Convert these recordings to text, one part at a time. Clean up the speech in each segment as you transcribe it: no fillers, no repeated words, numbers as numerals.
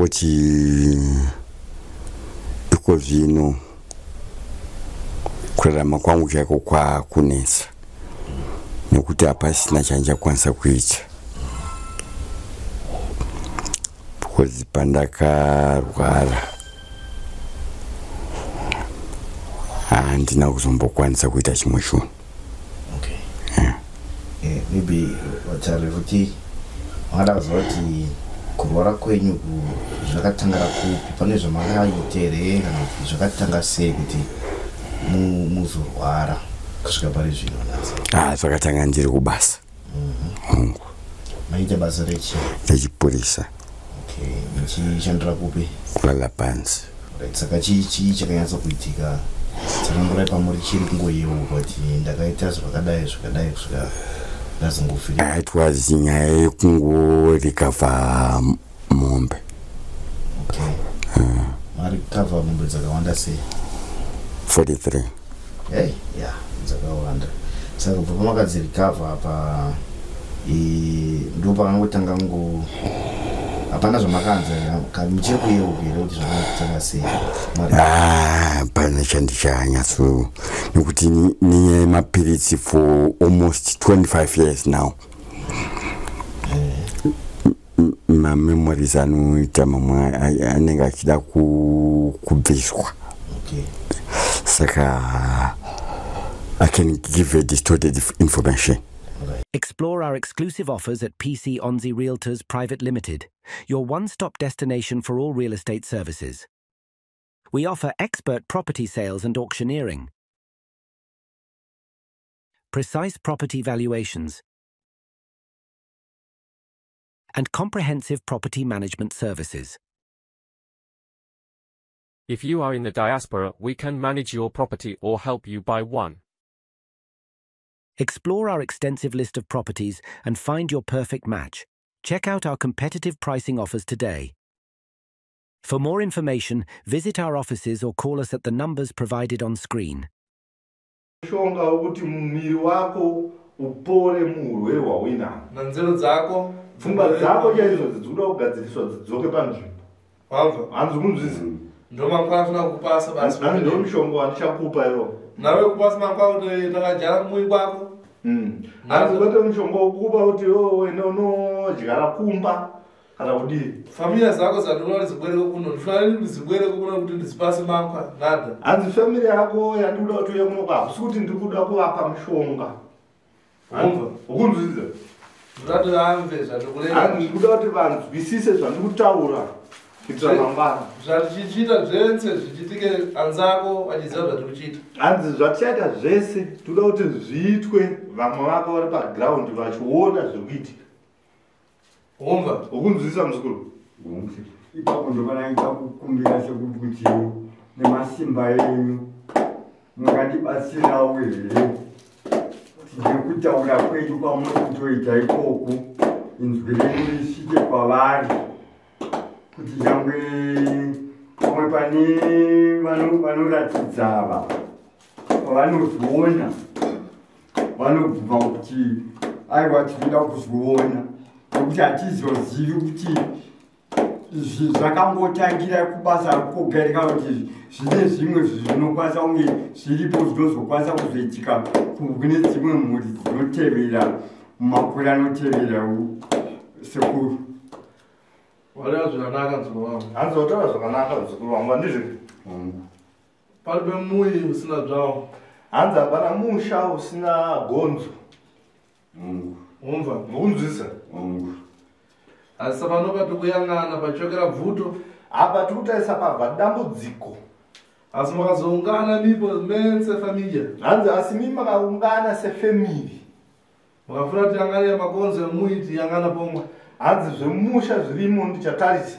Ndingangoti iko zvino kurarama kwangu chaiko kwakunetsa nekuti hapasina chandichakwanisa kuita because pandakarwara handina kuzombokwanisa kuita chimwe chinhu. Okay. Yeah. Maybe vataure kuti makada kuziva kuti kurwara kwenyu zvakatangira kupi, pane zvamakaita here kana kuti zvakatanga sei kuti muzorwara kusvika pari zvino nhasi? Zvakatanga ndiri kubasa. Hongu. Maita basa rechi? Rechipurisa. Okay, muchishandira kupi? Kulalapanzi. Right, saka chii chakanyatsa kuitika? Tsanangurai pamuri chiri kungoyeuka kuti ndakaita zvakadai zvakadai kusvika ndazongofira. It was nyaya yekungorikavha mombe. Okay. Marikavha mombe dzakawanda sei? 43. Hey, yeah, dzakawanda. Saka kubva pamakadzirikavha apa ndo pakangotanga ngo hapana zvamakanza muchiri kuyeuka here kuti zvakatanga sei? Hapana chandichanyatso nekuti nenyaya yemapiritsi for almost 25 years now. Mamemories anoita mamwe anenge achida kubviswa. Okay. Saka I can give a distorted information. Explore our exclusive offers at PC Onzi Realtors Private Limited, your one-stop destination for all real estate services. We offer expert property sales and auctioneering, precise property valuations, and comprehensive property management services. If you are in the diaspora, we can manage your property or help you buy one. Explore our extensive list of properties and find your perfect match. Check out our competitive pricing offers today. For more information, visit our offices or call us at the numbers provided on screen. Mushonga wekuti muviri wako upore muurwere hwauinahwo. Nanzero dzako, pfungwa dzako chaizvo dzikuda kugadziriswa dzidzoke panzvimbo. Wamva? Hanzi kunzwisa. Ndomakwafuna kupasa basi. Hanzi ndo mushonga wandichakupa iwo. Nawe kupasa makwa kuti takajara mui kwako. Hanzi kwete mushonga wokupa kuti iwe wena unodyara kumba kana kudii. Familia dzako dzandinoda kuti dzibwereke kuno, ndifanira kuti dzibwereke kuno kuti ndidzipase makwa nada. Hanzi family yako yandikuda kuti uye kuno hakusi kuti ndikuda kuvapa mushonga. Wamva? Ukunzwisa? Ndoda kuti vamve zvandikureva. Hanzi ndikuda kuti vanzwisise zvandikutaura kuitira mangwana. Zvatichiita zvese zvichitike anzako vachiziva zvatikuchiita. Hanzi zvatichaita zvese toda kuti zviitwe vamwe vako vari paground vachiona zviri kuitika. Womva? Ukunzwisisa muzukuru? Ipapo ndopanaita kukumbira sekuti nemasimba enyu mungandibatsirawo here kuti nekutaura kwenyu kwamuri kutoita ikoko inzwi renyu risvike kwavari kuti nyangwe pamwe pane vanoratidza ava pavanozviona vanobvuma kuti aiwa tinoda kuzviona nekuti hatizozivi kuti zvakangotangira kubasa koga here kana kuti zvine zvimwe zvinokwanisa kunge zviripo zvinozokwanisa kuzoitika kune dzimwe mhuri dzinotevera mumakore anotevera sekuru. Wareva zvakanaka muzukuru wangu. Hanzi wataura zvakanaka muzukuru wangu, handizvo? Palibe muyi usina zvawo. Hanzi hapana musha usina gonzo. Umva? Mukunzwisa? Asi panopa tikuyang'ana pachokera bvuto. Apa tikutarisa pabva dambudziko. Asi makazoungana mipo mense familia. Hanzi asi mimi makaungana sefamily. Makafuna tiyang'ane makonzo emuyi tiyang'ana pomwe. Hanzi zvemusha zvirimo ndichatarisa.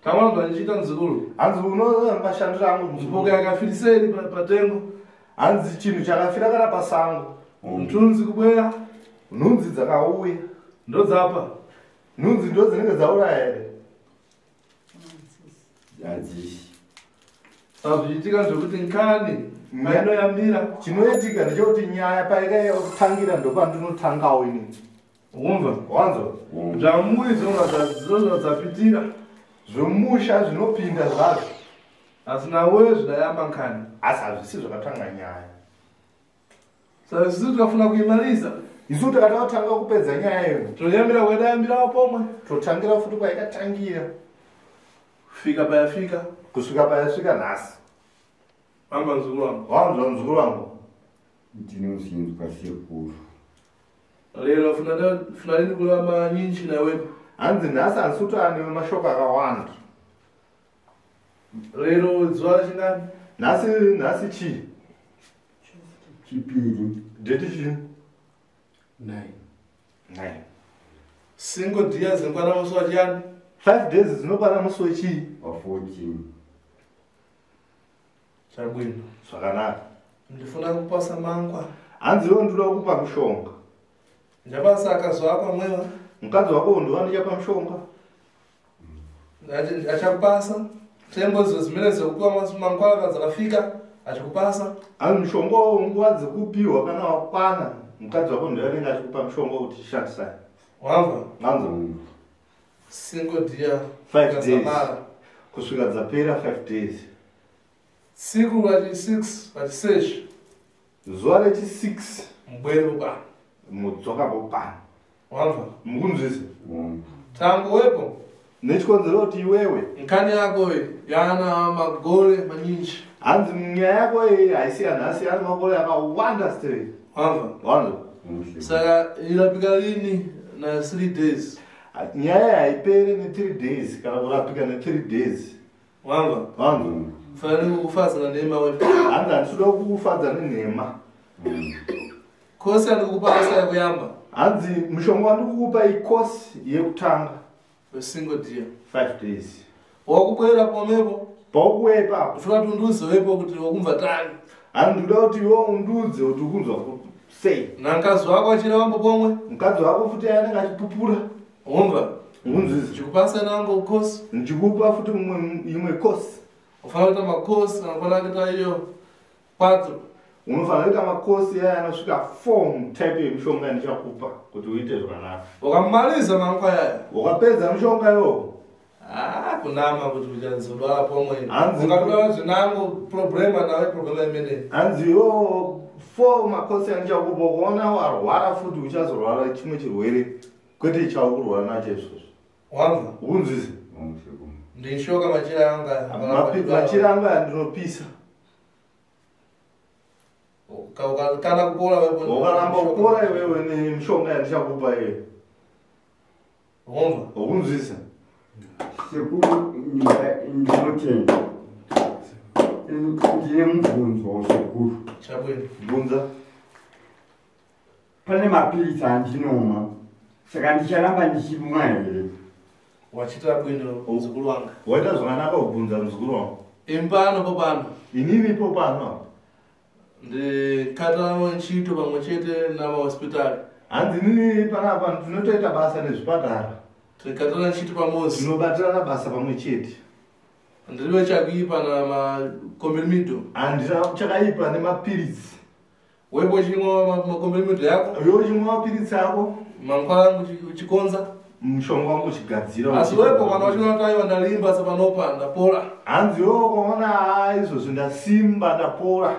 Taona zvandichiita muzukuru. Hanzi unoona mashandiro angu muzukuru. Mpoka yakafirisei patengo. Hanzi chinhu chakafira kana pasango. Mtunzi kubweya. Nhunzi dzakauya. Ndodzapa. Nhunzi ndo dzinenge dzauraya here? Hadzisi. Saka zvichiitika ndezvekuti nkani painoyambira. Chinoitika ndechekuti nyaya paikatangira ndopandinotangawo inini. Womva? Wanzwa? Zvamuri dzinonga dzapitira. Zvemusha zvinopinda zvazvo. Asi nawe zvidayamba nkhani. Asi hazvisi zvakatanga nyaya. Saka isusu tikafuna kuimaliza. Isu takada kutanga kupedza nyaya iyo. Toyambira kwedayambirawo pomwe. Totangira futi kwaikatangira. Fika payafika. Kusvika payasvika nhasi. Wamba mzukuru wangu. Wanzwa mzukuru wangu. Ndinozinzwa sekuru. Lero funa lini kulava manyinji nawepo. Hanzi nhasi handisi kuti ane mashoko akawanda. Lero zuva rechingani? Nhasi nhasi chii? Chipiri. Date chii? 9. 9. Single dia zinokwana musi wachiyani? 5 days dzinokwana musi wechii? Wa 14. Chabwino. Zvakanaka. Ndifuna kupasa mangwa. Hanzi iwe ndinoda kupa mushonga. Ndapasa akazi wako amwewa. Mukadzi wako ndiwa ndichapa mushonga. Achakupasa. Tembo izo zimene zekupiwa mangwana dzakafika achikupasa. Hanzi mushonga nguva dzekupiwa kana wakwana mukadzi wako ndiye anenge achikupa mushonga kuti chishandisai. Wamva? Hanzi. Single dia. 5 days. Kusvika dzapera 5 days. Siku rachi 6 rachi 6. Zuva rechi 6. Mubwere popano. Mudzoka popano. Wamva? Mukunzwisa? Tangu wepo. Nechikonzero kuti iwewe. Nkhani yako iyi yana magore manyinji. Hanzi nyaya yako iyi haisi yanhasi yana makore akawanda straight. Wamva? Wanzwa? Saka irapika lini na 3 days. Nyaya haiperi ne 3 days kana kurapika ne 3 days. Wamva? Wanzwa? Fanira kufadza nenhema wepo. Hanzi handisida kukufadza nenhema. Kosi andikukupa asa yekuyamba. Hanzi mushonga wandikukupa ikosi yekutanga. Single dia. 5 days. Wakubwera pomwepo. Paukuuya ipapo. Ndifuna kuti undiudze wepo kuti wakumva tani. Hanzi ndinoda kuti iwe undiudze kuti ukunzwa sei. Namukadzi wako achira wambo pomwe. Mukadzi wako futi anenge achipupura. Womva? Unzwisa. Ndichikupasa nango kosi. Ndichikupa futi imwe kosi. Ufanira kuita makosi anofanira kuita iyo 4. Unofanira kuita makosi aya anosvika 4 type yemishonga ndichakupa kuti uite zvakanaka. Ukamaliza mangwa yaya. Ukapedza mishonga iyoyo. Ah, kunama kuti uchazodwara pomwe. Hanzi Ungatodwara zvinango problema nawe problema imene. Hanzi iwo 4 makosi andichakupa ukaona warwara futi uchazorwara chimwe chirwere kwete chaukurwara nacho izvozvo. Wamva? Ukunzwisa? Ndishoka machira anga. Machira anga andinopisa. Kana kupora wepo. Ukaramba kupora iwewe nemishonga yandichakupa iwe. Wamva? Ukunzwisa? Sekuru ndinotenda. Ndine mubvunzo sekuru. Chabwino. Bvunza. Pane mapiritsi andinomwa. Saka ndicharamba ndichimwa here? Wachita bwino mzukuru wanga. Waita zvakanaka kubvunza mzukuru wangu. Impano popano. Inini ipo pano. Ndikatano ntchito pamwe chete namahospitali. Hanzi inini panapa ndinotoita basa nezvipatara. Tikatana ntchito pamodzi. Tinobatirana basa pamwe chete. Ndiriwe chakuipa na makomberimido. Handina chakaipa nemapiritsi. Wepo chimwa makomberimido yako. Iwe uchimwa mapiritsi ako. Mangwana angu uchikonza. Mushonga wangu uchigadzira. Asi wepo kana uchiona kuti aiwa ndalimba sapanopa ndapora. Hanzi iwe ukaona izvozvo ndasimba ndapora.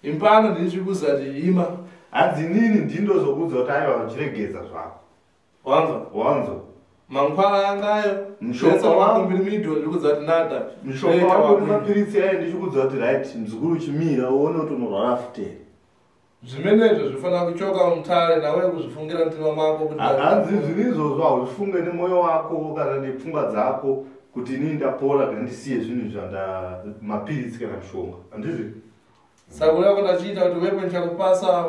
Impano ndinichikuza kuti ima. Hanzi inini ndindozokuudza kuti aiwa uchiregedza zvako. Wanzwa? Wanzwa. Mangwana angayo. Mushonga wangu. Makomberimido ndiri kuti nada. Mushonga wangu nemapiritsi ayo ndichikuudza kuti right mzukuru uchimira uone kuti unorwara futi here. Zvimenezvo zvifanira kuchoka mutare nawe kuzvifungira mutima mako kuti Hanzi zvinhu izvozvo hauzvifunge nemwoyo wako kana nepfungwa dzako kuti inini ndapora kana ndisiye zvinhu zvanda mapiritsi kana mishonga. Handizvo? Saka kureva kuti ndachiita kuti wepo ndichakupasa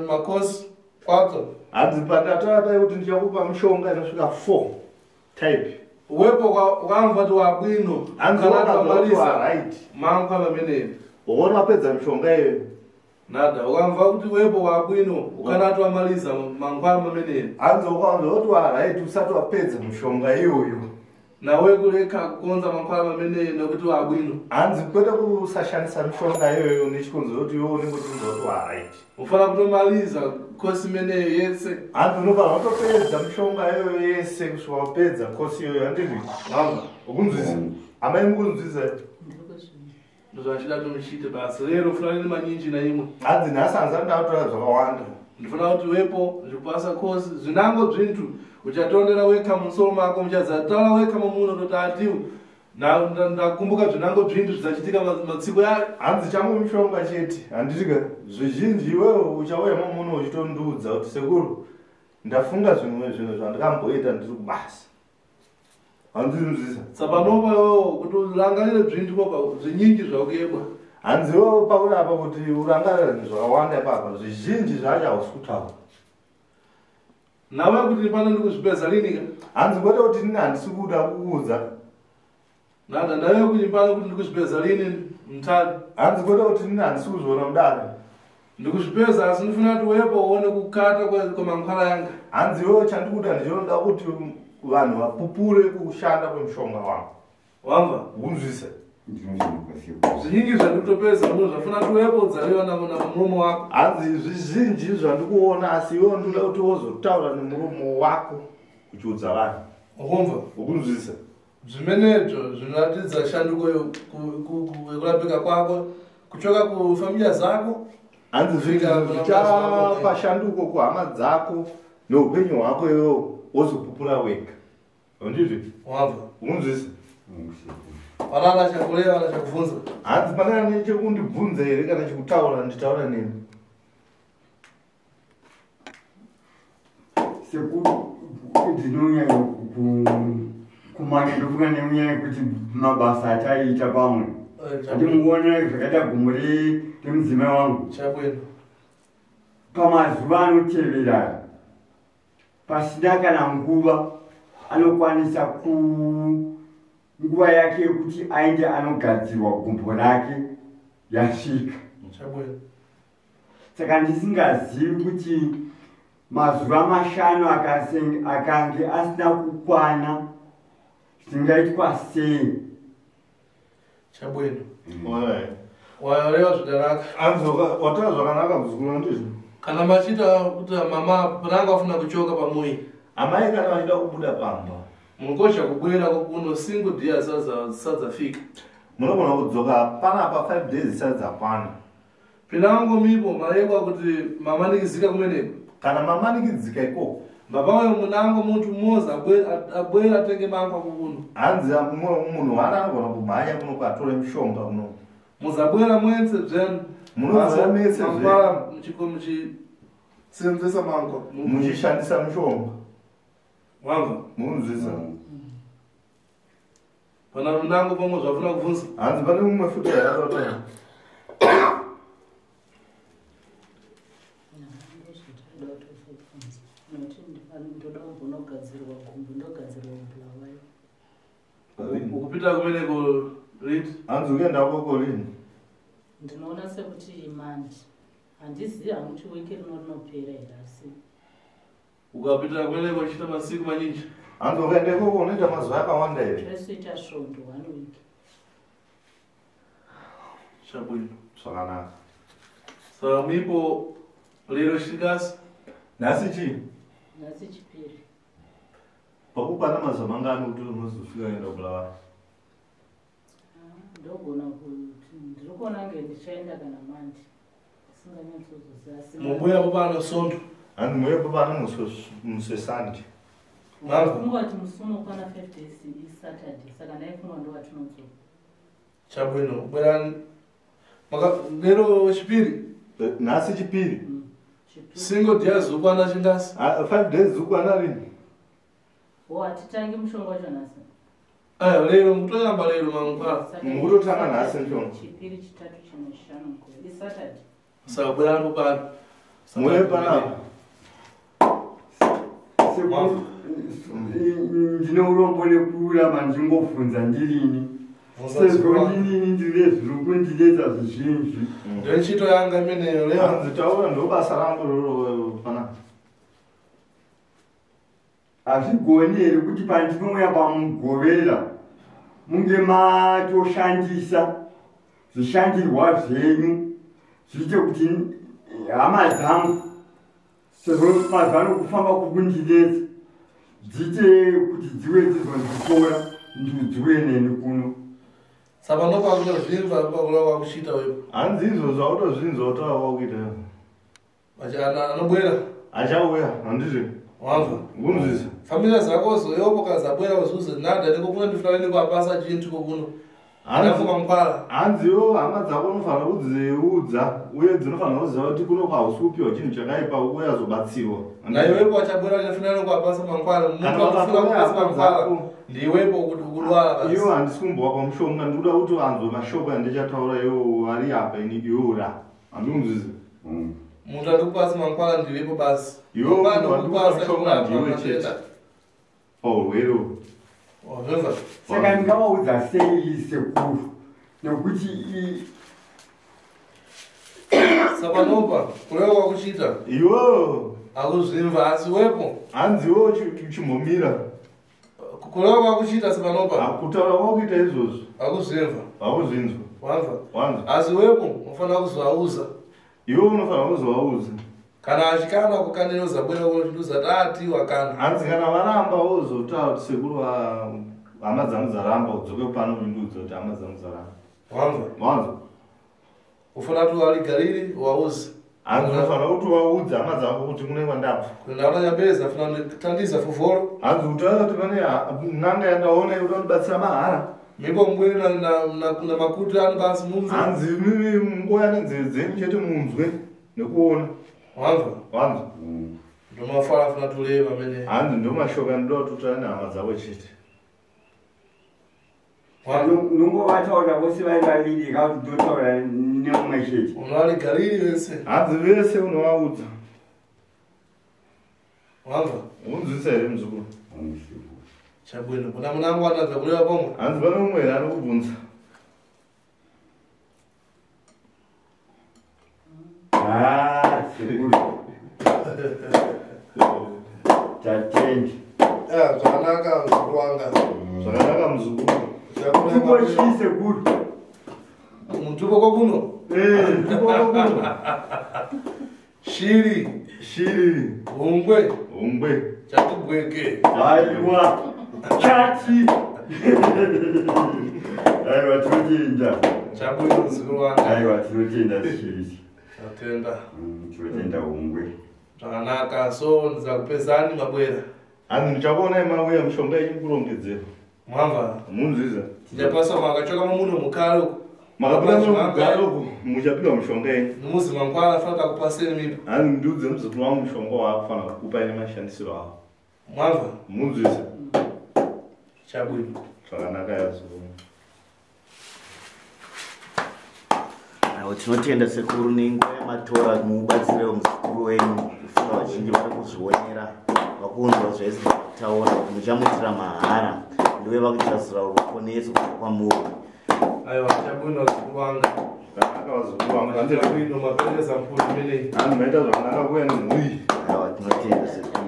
makosi kwadzo. Hanzi pandataura pai kuti ndichakupa mishonga inosvika 4 type. Wepo ukamva kuti wabwino. Hanzi Kana wakabva kuti wamaliza wa right. Mangwa pameneyo. Ukaona wapedza mishonga iyoyo. Nada, ukamva kuti wepo wabwino, ukanati wamaliza mangwana pameneyo. Hanzi ukaanza kuti wa right usati wapedza mishonga iyoyo. Nawe kuleka kukonza mankhwala pamene nekuti wabwino. Hanzi kwete kusashandisa mishonga iyoyo nechikonzero kuti iwe unenge uchinzwa kuti waright. Ufana kutomaliza kosi imeneyo yese. Hanzi unofanira kutopedza mishonga iyoyo yese kusvika wapedza kosi iyoyo, handizvi? Wamva? Ukunzwisa amai, mukunzwisa? Ndozvachida kuti muchiite basa lero ufana nini manyinji naimwe. Hanzi nhasi hanzi anoda kutora zvakawanda. Ndifuna kuti wepo zvipasa kosi zvinango zvintu uchatondera weka musoro mako, muchazataura weka mumuno toti atiwo ndakumbuka zvinango zvintu zvizachitika matsiko yayo. Hanzi changu mishonga chete, handitika? Zvizhinji iwewe uchauya momuno uchitondiudza kuti sekuru, ndafunga zvimwe zvinhu zvandikamboita ndiri kubasa, handinzwisa? Tsapanopa iwewo kuti urangarire zvintu popa zvinyinji zvakuyebwa. Hanzi iwewe pauri apa kuti urangarire zvinhu zvakawanda ipapa, zvizhinji zvacho hausi kutaura. Nawe kuti pano ndikuzvipedza linika. Hanzi kwete kuti nini handisi kuda kukuudza. Nada nawe kuti pano kuti ndikuzvipedza lini mutani. Hanzi kwete kuti nini handisi kuzviona mudare. Ndikuzvipedza, asi ndifuna kuti wepo uone kukata kwemankhwala yanga. Hanzi iwewe chandikuda ndichinoda kuti vanhu vapupure kushanda kwemushonga wangu. Wamva? Kunzwisa? Ndinozvinokwa. Zvinyingi zvandikutopedza muno zvafuna kuti wepo udzariwa namuromo wako. Hanzi zvizhinji zvandikuona, asi iwewe ndinoda kuti wozotaura nemuromo wako uchiudza vanhu. Ukumva? Ukunzwisa? Zvimenezvo zvinoratidza shanduko yekurapika kwako kuchoka kufamilia zako. Hanzi Kusvika zvinhu kuna zvichapa shanduko kuhama dzako neupenyu hwako, iwewe wozopupura wega, handizvi? Wamva? Ukunzwisa? Panana chakureva kana chakubvunza? Hanzi pane ane chekundibvunza here kana chekutaura nditaura nemi? Sekuru, ndinonyanya kumanya, ndofunga nenyaya yekuti mabasa ataiita pamwe, handimuona zvakaita gumo remudzimai wangu. Chabwino. Pamazuva anotevera, pasina kana nguva, anokwanisa ku nguva yake yekuti aende anogadzirwa gumbo rake yasvika. Chabwino. Saka ndisingazivi kuti mazuva 5 akange asina kukwana zvingaitwa sei. Chabwino. Alright. Wareva zvakanaka. Hanzi wataura zvakanaka muzukuru, handizvo? Kana machiita kuti mama pananga afuna kuchoka pamuyi. Amai kana vachida kubuda pamba, mukosha kubwera kuno single day sadzafika. Munogona kudzoka panapa 5 days isati dzakwana. Pinango mipo marekwa kuti mamanikizika kumeneko. Kana mamanikidzika ikoko, Baba munango muntu mmoza abwera atenge mankwa kukuno. Hanzi mumwe munhu wana anogona kumhanya kuno atore mushonga kuno. Muzabwera mwetse zvenu. Munozouya mese zvenu. Mankwala muchisenzesa mankwa. Muchishandisa mushonga. Wamva? Munzwisa? Pana munango pamwe zvafuna kubvunza? Hanzi pane mumwe futi yaakataura. Ndozvandinoda kutozobvunza nokuti ndoda kumbonogadzirwa gumbo, ndogadzirwa kuBulawayo. Ukupita kumeneko liti? Hanzi ukuenda koko lini? Ndinoona sekuti manje handizivi hangu kuti wiki rino rinopera here, asi Ukapita kumeneko uchiita masiku manyinji? Hanzi ukaenda ikoko unoita mazuva akawanda here? Toisoita svondo, one week. Chabwino. Zvakanaka. Saka muipo lero chikasi? Nhasi chii? Nhasi Chipiri. Pakukwana mazuva mangani kuti unozosvika kuenda kuBulawayo? Ah, ndogona kuti ndiri kuona nge ndichaenda kana manje, asinganyatsozoziva asi. Mumbuya popano sondo. Hanzi muyepo pano musi weSunday. Mambo. Funga kuti musi unokwana 5 days iSaturday, saka ndaifunga ndo watinodzoka. Chabwino, bwerani lero Chipiri. Nhasi Chipiri. Chipiri. Single day zokwana chingasi? Ah, 5 days zukwana rini? O, hatitangi mushonga wacho nhasi? Aya, lero mutoyamba lero mangwana. Saka Mukutotanga nhasi Saturday, mushonga. Chipiri, Chitatu, China, Chishanu, Mugove, iSaturday. Saka bwerani popano. Muye panapa. Sekuru, ndine urombo nekuramba ndingobvunza ndirini, sezvo ndinini ndine zviri kundinetsa zvizhinji. Ndochito yanga imeneyo leo. Hanzi taura, ndo basa rangu roro panapa. Hazvigoni here kuti pandinouya pamugovera munge matoshandisa zvishandirwa zvenyu zviite kuti hama dzangu sezvo mazuva ano kufamba kuri kundinetsa dziite kuti dzive dzizonditora ndiudziwe neni kuno. Saka ndokwakutozvinzwa pakura kwakuchiita wepo. Hanzi izvo zvautozvinzwa utaura kwakuita. Anobwera. Achauya, handizvo? Wanzwa. Kunzwisa. Familia zako zoyopo kazabwera uzuze nada niko kuno ndifuna niko apasa chintu kuno. Hanzi iwo hama dzako unofanira kudziudza uye dzinofanira kuziva kuti kuno hausi kupiwa chinhu chakaipa uye azobatsirwa. Naiwepo achabwera ndinofanira nekuapasa mangwana. Munhu anofanira kupasa mangwana ndiwepo kuti ukudwara basi. Iwo handisi kumbowapa mushonga ndikuda kuti vanzwe mashoko andichataura iwo vari apa ini iwe uri apa. Handikunzwisa. Munhu ari kupasa mangwana ndiwepo basi. Iwe munhu ari kupasa mushonga ndiwe chete. Paurwere uhu. Saka ndingavaudza sei sekuru nekuti Sapanopa kureva kwakuchiita. Iwo. Akuzvimva asi wepo. Hanzi iwo chimbomira. Kureva kwakuchiita sepanopa. Kutaura kwakuita izvozvo. Akuzvimva. Akuzvinzwa. Wanzwa. Wanzwa. Asi wepo unofanira kuzoauza. Iwe unofanira kuzoauza. Kana achikana kukanira uzabwera kunochiduza tati wakana. Hanzi kana varamba wozotaura kuti sekuru hama dzangu dzaramba udzoke pano uchindiudza kuti hama dzangu dzaramba. Wanzwa. Wanzwa. Ufanira kuti waligariri wauze. Hanzi unofanira kuti waudze hama dzako kuti kune kwandabva. Ndaona nyambeza fanira kutandiza foforo. Hanzi utaura kuti pane n'anga yandaona ikuda kundibatsira mahara. Mipo mbwiri na makutu anu basi munzwe. Hanzi mimi mungoya nenzeve dzenyu chete munzwe nekuona. Wanzwa. Wanzwa. Ndomafara funa tuleva mene. Hanzi ndomashoko andinoda kuti utaure nehama dzako chete. Nongovataura vose vari vaviri ka kuti ndotaura nemumwe chete. Unovaligariri vese. Hanzi vese unovaudza. Wanzwa. Unzwisa here muzukuru? Chabwino. Kuna munangu anadza kureva pomwe. Hanzi pane mumwe here anokubvunza. Ah, sekuru. Tatenda. Zvakanaka muzukuru wanga. Zvakanaka muzukuru. Mutupo chii sekuru? Mutupo kwakuno? Mutupo kwakuno. Shiri. Shiri. Hungwe. Hungwe. Chatibweke. Aiwa. Chati. Aiwa tinotenda. Chabwino muzukuru wanga. Aiwa tinotenda shiri. Tatenda. Tinotenda hungwe. Zvakanaka so ndizakupezani mabwera. Hanzi ndichakuonai mauya mishonga yenyu kurongedzera. Mwamva. Munzwiza. Ndichapasa makachoka muno mukare uko. Makapinda muno mukare uko muchapiwa mishonga yenyu. Muzi mangwana fanira kupaseni mipo. Hanzi ndiudze muzukuru wangu mushonga waakufanira kukupa ine mashandisiro awo. Mwamva. Munzwiza. Chabwino. Zvakanaka yazvo. Aiwa tinotenda sekuru nenguva yamatora mubatsirewo muzukuru wenyu kufunga vazhinji vari kuzvionera vakunzwa zvese kutaura kuti muchamuitira mahara ndiwe vakuchazura ruponeso kubva kwamuri. Aiwa chabwino muzukuru wanga. Zvakanaka vazukuru vangu. Chabwino mapereza mphuri imeneyi. Hanzi maita zvakanaka kuuya nemhuri. Aiwa tinotenda sekuru.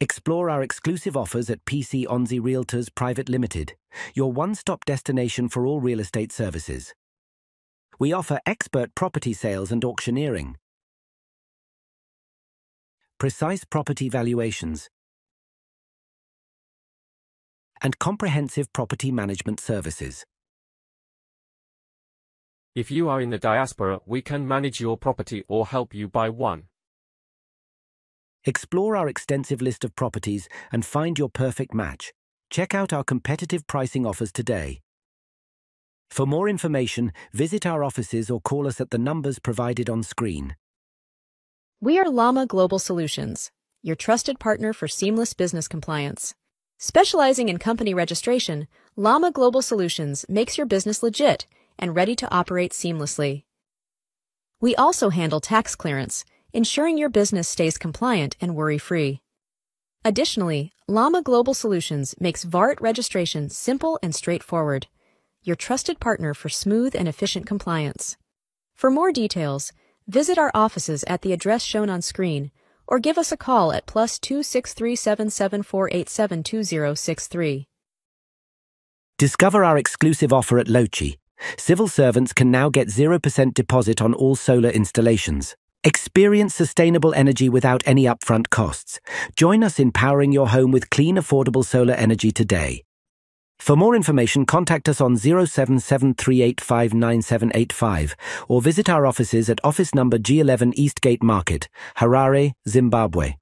Explore our exclusive offers at PC Onzi Realtors Private Limited, your one-stop destination for all real estate services. We offer expert property sales and auctioneering, precise property valuations, and comprehensive property management services. If you are in the diaspora, we can manage your property or help you buy one. Explore our extensive list of properties and find your perfect match. Check out our competitive pricing offers today. For more information, visit our offices or call us at the numbers provided on screen. We are Llama Global Solutions, your trusted partner for seamless business compliance. Specializing in company registration, Llama Global Solutions makes your business legit and ready to operate seamlessly. We also handle tax clearance, ensuring your business stays compliant and worry-free. Additionally, Llama Global Solutions makes VART registration simple and straightforward, your trusted partner for smooth and efficient compliance. For more details, visit our offices at the address shown on screen or give us a call at +263 77487 2063. Discover our exclusive offer at Lochi. Civil servants can now get 0% deposit on all solar installations. Experience sustainable energy without any upfront costs. Join us in powering your home with clean, affordable solar energy today. For more information, contact us on 0773859785 or visit our offices at office number G11 Eastgate Market, Harare, Zimbabwe.